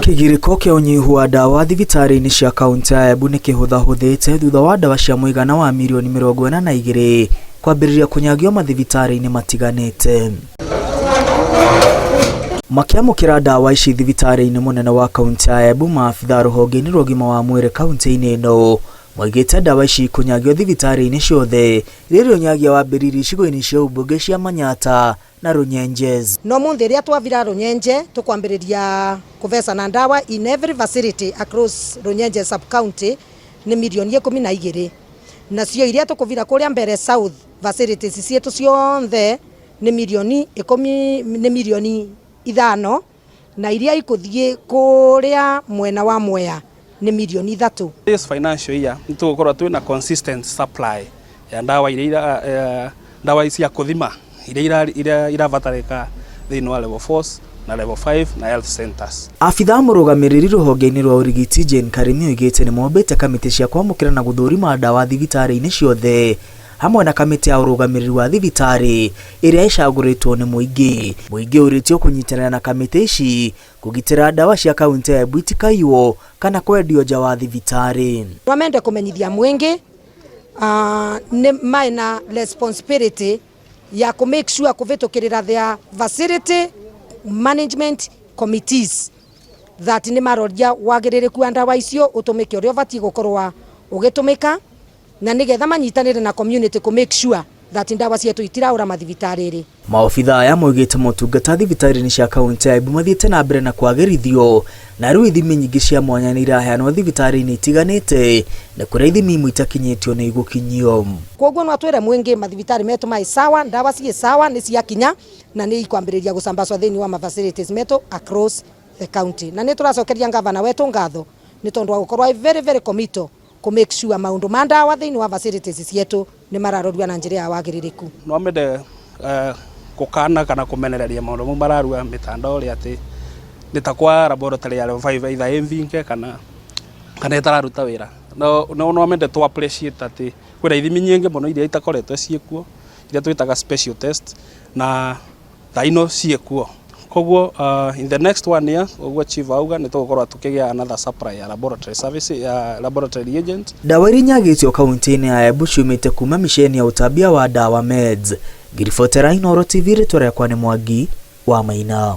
Kĩgirĩko kĩa ũnyihu wa ndawa thibitarĩ-inĩ cia kaunti ya Embu nĩ kĩhũthahũthĩte thutha wa ndawa cia mũigana wa mirioni 42 kwambĩrĩria kũnyagio mathibitarĩ-inĩ matiganĩte. Makĩamũkĩra ndawa ici thibitarĩ-inĩ mũnene wa kaunti ya Embu, maabitha rũhonge-inĩ rwa ũgima wa mwĩrĩ kaunti-inĩ ĩno moigĩte ndawa ici ikũnyagio thibitarĩ-inĩ ciothe rĩrĩa ũnyagia wambĩrĩirie icigo-inĩ cia ũmbunge cia Manyata na Runyenjes. No munthi ria twavira Runyenje tukwambiriria kuvesana ndawa in every facility across Runyenje sub county ni mirioni 12, nacio iria tukuvira kuria Mbere South facilities cietu cionthe ni mirioni 10, ni mirioni 5, na iria ikuthie kuria mwena wa Mwea ni mirioni 3. This financial year nitugukorwo twina consistent supply ya ndawa iria ndawa cia kuthima iria irabatarĩka thĩinĩ wa level 4 na level 5 na health centers. Abithaa mũrũgamĩrĩri rũhonge-inĩ rwa ũrigiti Jane Karimi oigĩte nĩ mombĩte kamĩtĩ cia kwamũkĩra na gũthũrima ndawa thibitarĩ-inĩ ciothe hamwe na kamĩtĩ ya ũrũgamĩrĩri wa thibitarĩ ĩrĩa ĩcagũrĩtwo nĩ mũingĩ. Mũingĩ ũrĩtio kũnyitanĩra na kamĩtĩ ici kũgitĩra ndawa cia kaunti ya Embu itikaiywo kana kwendio nja wa thibitarĩ. Twamende kũmenyithia mũingĩ nĩ maina responsibility ya ku make sure kuvitukirira their facility management committees that nĩ maroria wagĩrĩrĩku wa ndawa icio ũtũmĩke ũrĩa ũbatiĩ gũkorwo ũgĩtũmĩka, na nĩgetha manyitanĩre na community ku make sure that ndawa cietu itiraũra mathibitarĩ-rĩ. Maobitha aya moigĩte motungata thibitarĩ-inĩ cia kaunti ya Embu mathiĩte na mbere na kwagĩrithio, na rĩu ithimi nyingĩ cia mwanya nĩ iraheanwo thibitarĩ-inĩ itiganĩte, na kũrĩa ithimi imwe itakinyĩtio nĩ igũkinyio. Koguo no atwĩre mũingĩ mathibitarĩ metu mai sawa, ndawa ciĩ sawa, nĩ ciakinya na nĩ ikwambĩrĩria gũcambacwo thĩinĩ wa ma facilities metu across the county. Na nĩ tũracokeria ngavana wetu ngatho nĩ tondũ wa gũkorwo ai very very committed ku make sure maundu ma ndawa thĩinĩ wa facilities cietu nĩ mararorua na njĩra ya wagĩrĩrĩku. No mende gũkana kana kũmenereria maũndũ mau mararua mĩtandao ũrĩa atĩ nĩ ta kwa laboratory ya level 5 either ĩ thinge kana ĩtararuta wĩra. No mende tũ appreciate atĩ kwĩna ithimi nyingĩ mũno iria itakoretwo ciĩkuo, iria twĩtaga special test, na thaa ino ciĩkuo. Koguo in the next one year, ũguo chief auga, nĩ tũgũkorwo tukĩgĩa another supply ya laboratory service, ya laboratory reagent. Ndawa iria inyagĩtio kaunti-inĩ ya Embu ciumĩte kuma miceni ya ũtambia wa ndawa Meds. Ngiribotera Inooro TV, rĩtwa rĩakwa nĩ Mwangi wa Maina.